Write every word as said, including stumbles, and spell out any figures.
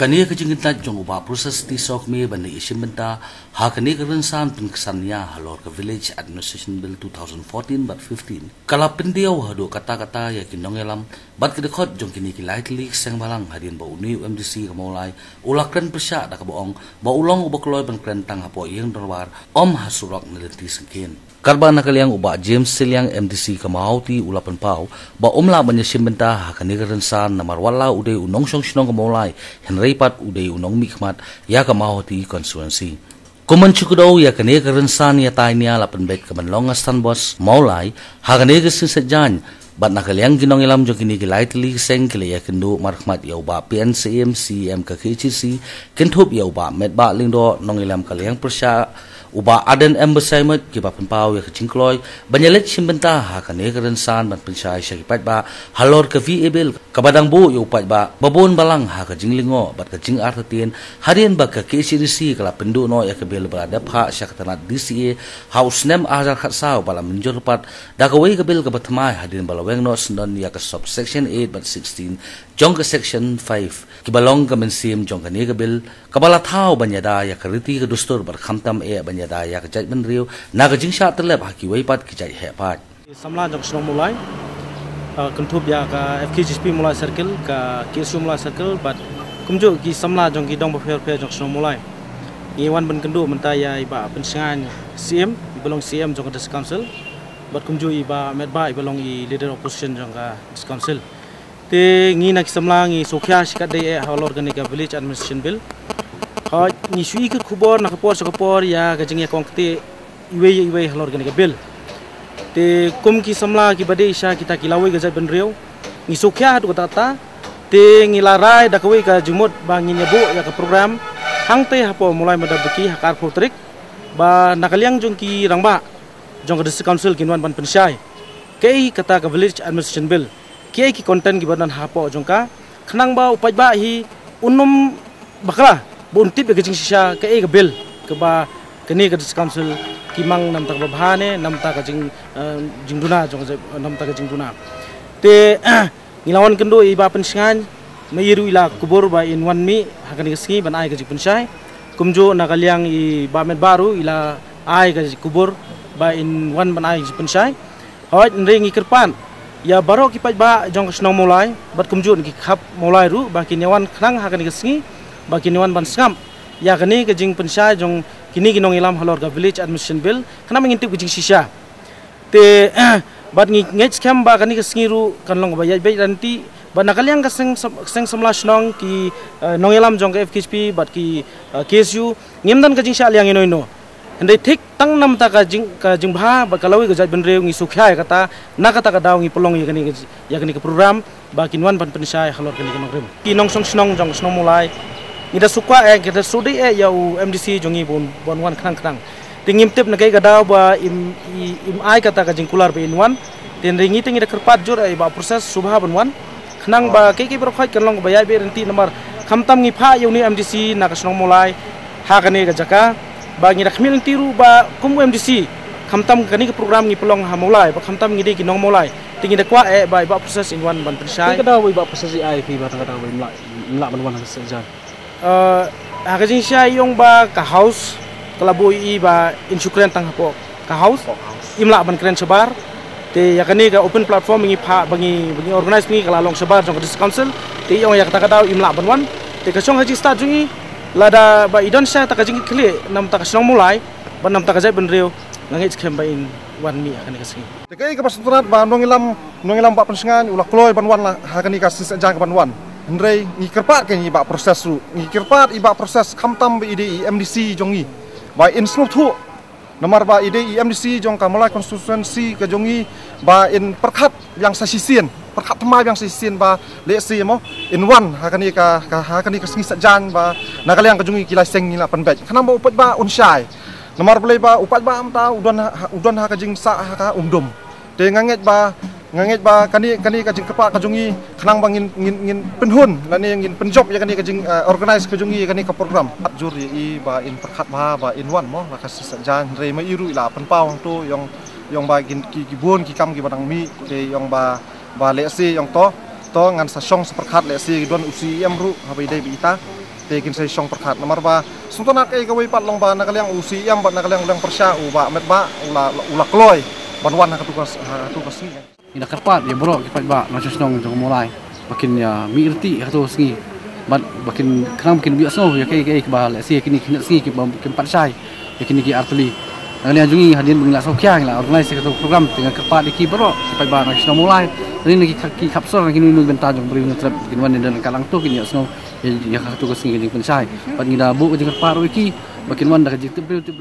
Kane ka jingkyntait jong u Bah Prasad T Sawkmie ban leit ïashim bynta ha kane ka rynsan pynksan ïa halor ka Village Administration Bill two thousand fourteen bad fifteen ka la pyndiaw haduh katta katta ïa ki nongïalam bad ki dkhot jong kine ki lai tylli ki seng bhalang, hadien ba une u M D C ka Mawlai u la kren pyrshah da kaba ong ba u long uba kloi ban kren tang hapoh ïing dorbar, ym ha surok ne lynti syngkien. Katba na ka liang u Bah James Sylliang, M D C ka Mawhati, u la pynpaw ba um lah ban ïashim bynta ha kane ka rynsan namar watla u dei u nongshong shnong ka Mawlai, hynrei pat u dei u nongmihkhmat ïa ka Mawhati constituency. Kum ban shu kdew ïa kane ka rynsan ïatai nia, la pynbeit ka ban long ka Sunbos Mawlai ha kane ka sngi Saitjaiñ. Bad na ka liang ki nongïalam jong kine ki lai tylli ki seng ki la ïakynduh markhmat ïa u Bah P N Syiem, C E M ka K H A D C, kynthup ïa u Bah Metbah Lyngdoh, nongïalam ka liang pyrshah, u Bah Ardent M Basaiawmoit, kiba pynpaw ïa ka jingkloi ban ïaleit shim bynta ha kane ka rynsan ban pynshai sha ki paidbah halor ka V A Bill, kaba dang buh ïa u paidbah ba bun balang ha ka jinglyngngoh bad ka jingartatien, hadien ba ka K H A D C ka la pynduh noh ïa ka Bill ba la dep phah sha ka tnat D C A ha u snem ar hajar khatsaw, ba la mynjur pat da kawei ka Bill kaba thymmai hadien ba la weng noh syndon ïa ka Subsection eight bad sixteen jong ka Section five, kiba long ka mynsiem jong kane ka Bill, kaba la thaw ban ïada ïa ka riti ka dustur bad khamtam eh ban ïada ïa ka jaitbynriew na ka jingshah tyllep ha kiwei pat ki jait heh paid. Samla jong ka shnong Mawlai, uh, kynthup ïa ka F K G P Mawlai Circle, ka K S U Mawlai Circle, bad kumjuh ki samla jong ki dong bapher bapher jong ka shnong Mawlai, ngi wan ban kynduh mynta ïa i Bah Pynshngaiñ Syiem, iba long C E M jong ka District Council, bad kumjuh i Bah Metbah, iba long i Leader Opposition jong ka District Council. Te ngi na ki samla ngi sngewkhia shikatdei eh halor kane ka Village Administration Bill. Hooid, ngi shu ïohi ka khubor na ka por sha ka por ïa ka jingïakong kti iwei ïa iwei halor kane ka Bill. Te kum ki samla kiba dei sha kita ki lawei ka jaitbynriew, ngi sngewkhia haduh katta katta. Te ngi la rai da kawei ka jingmut ba ngin ïabuh ïa ka program hangtei hapoh Mawlai Madabaki ha ka arphew tarik, ba na ka liang jong ki rangbah jong ka District Council kin wan ban pynshai kaei kata ka Village Administration Bill, kiei ki content kiba don hapoh jong ka, khnang ba u paidbah hi un ym bakla, ba un tip ïa ka jingshisha kaei ka Bill kaba kane ka District Council ki mang namta kaba bha ne namta ka jing, eh, jingduna jong ka, namta ka jingduna. Te ngi la wan kynduh ïa i Bah Pynshngaiñ, ma i ruh i la kubur ba in wan mih ha kane ka sngi ban ai ka jingpynshai. Kumjuh na ka liang i Bah Metbah ruh i la ai ka kubur ba in wan ban ai ka jingpynshai. Hooid, hynrei ngi kyrpad ïa baroh ki paidbah jong ka shnong Mawlai bad kumjuh na ki khap Mawlai ruh ba kin ïa wan khnang ha kane ka sngi, ba kin ïa wan ban sngap ïa kane ka jingpynshai jong kine ki nongïalam halor ka Village Administration Bill, khnang ba ngin tip ka jingshisha. Te bad ngi ngeit skhem ba kane ka sngi ruh kan long kaba ïaid beit ryntih, bad na ka liang ka seng sam-, seng samla shnong, ki, eh, nongïalam jong ka F K G P bad ki, eh, K S U, ngim don ka jingshah liang ïano ïano. Hynrei thik tang namta ka jing, ka jingbha bad ka lawei ka jaitbynriew ngi sngewkhia ïa kata, na kata ka daw ngi pynlong ïa kane ka ji-, ïa kane ka program ba kin wan ban pynshai halor kane ka nongrim. Ki nongshong shnong jong ka shnong Mawlai, ngi da sngewkwah eh, ngi da sngewdei eh ïa u M D C jong ngi ba un, ba un wan khnang khnang. Te ngim tip na kaei ka daw ba im, i, im ai kata ka jingkular ba in wan. Te hynrei ngi te ngi da kyrpad jur eh ïa i Bah Proses sngewbha ban wan, khnang ba kaei kaei baroh khoit kan long kaba ïaid beit ryntih namar khamtam ngi phah ïa une u M D C na ka shnong Mawlai ha kane ka jaka, ba ngi da khmih lynti ruh ba kum u M D C, khamtam kane ka program ngi pynlong ha Mawlai, ba khamtam ngi dei ki nong Mawlai. Te ngi da kwah eh ba i Bah Proses in wan ban pynshai. Kaei ka daw ba i Bah Proses i ai ïa phi ba tang ka daw ba im lah, im lah ban wan ha ka Saitjaiñ? Eh, ha ka jingshisha i ong ba ka House ka la buh ïa i ba in shu kren tang hapoh ka House. Hapoh House. Im lah ban kren shabar. Te ïa kane ka open platform ba ngi phah, ba ngi, ba ngi organise ba ngi, ka la long shabar jong ka District Council. Te i ong ïa kata ka daw im lah ban wan. Te ka shong ha jingstad jong i, lada ba i don shisha kata ka jingkitkhlieh namta ka shnong Mawlai bad namta ka jaitbynriew, nga ngeit skhem ba in wan mih ha kane ka sngi. Te kaei kaba sngewtynnat ba nongïalam, nongïalam Bah Pynshngaiñ u la kloi ban wan la ha kane ka sngi Saitjaiñ ka ban wan. Hynrei ngi kyrpad kein ïa i Bah Proses ruh, ngi kyrpad ïa i Bah Proses khamtam ba i dei i M D C jong ngi, ba in sngewthuh. Namar ba i dei i M D C jong ka Mawlai constituency ka jong ngi, ba in pyrkhat biang sa shisien, pyrkhat thymmai biang sa shisien ba lehse mo in wan ha kane ka, ka, ha kane ka sngi Saitjaiñ, ba na ka liang ka jong ngi ki lai seng ngi la pynbeit khnang ba u paidbah un shai. Namar balei ba u paidbah mynta u don ha, u don ha ka jingsah ha ka umdum. Te nga ngeit ba, nga ngeit ba kane, kane ka jingkyrpad ka jong ngi khnang ba ngin, ngin, ngin pynhun lane ngin pynjop ïa kane ka jing, eh, organise ka jong ngi ïa kane ka program. Jur ïa i ba in pyrkhat bha ba in wan mo la ka sngi Saitjaiñ, hynrei ma i ruh i la pynpaw hangto i ong, i ong ba kin, ki, ki bun ki kam kiba dang mih, te i ong ba, ba lehse i ong to To ngan sa shong sa pyrkhat lehse don u C E M ruh haba i dei ba ita. Te kin sa shong pyrkhat namar ba sngewtynnat kaei kawei pat long ba na ka liang u C E M bad na ka liang u liang pyrshah u Bah Metbah u la u la kloi ban wan ha katu ka ha katu ka sngi. Ngi da kyrpad ïa baroh ki paidbah nongshong shnong jong u Mawlai ba kin ïa mih riti ha katu ka sngi bad ba kin khnang ba kin ïohsngew ïa kaei kaei kaba lehse kine ki khynnah sngi kiba kim pat shai ïa kine ki artylli. Na ka liang jong ngi hadien ba ngi la sngewkhia ngi la organise ïa katu ka program te nga kyrpad ïa ki baroh ki paidbah nongshong shnong Mawlai. Hadien na ki khap- ki khapsor na kine ki bynta jong u briew u nongtrep kin wan ïa don ka lang tu kin ïohsngew ïa ïa katu ka sngi ka jingpynshai. Bad ngi da buh ka jingkyrpad ruh ïa ki ba kin wan da ka jingtip briew tip Blei.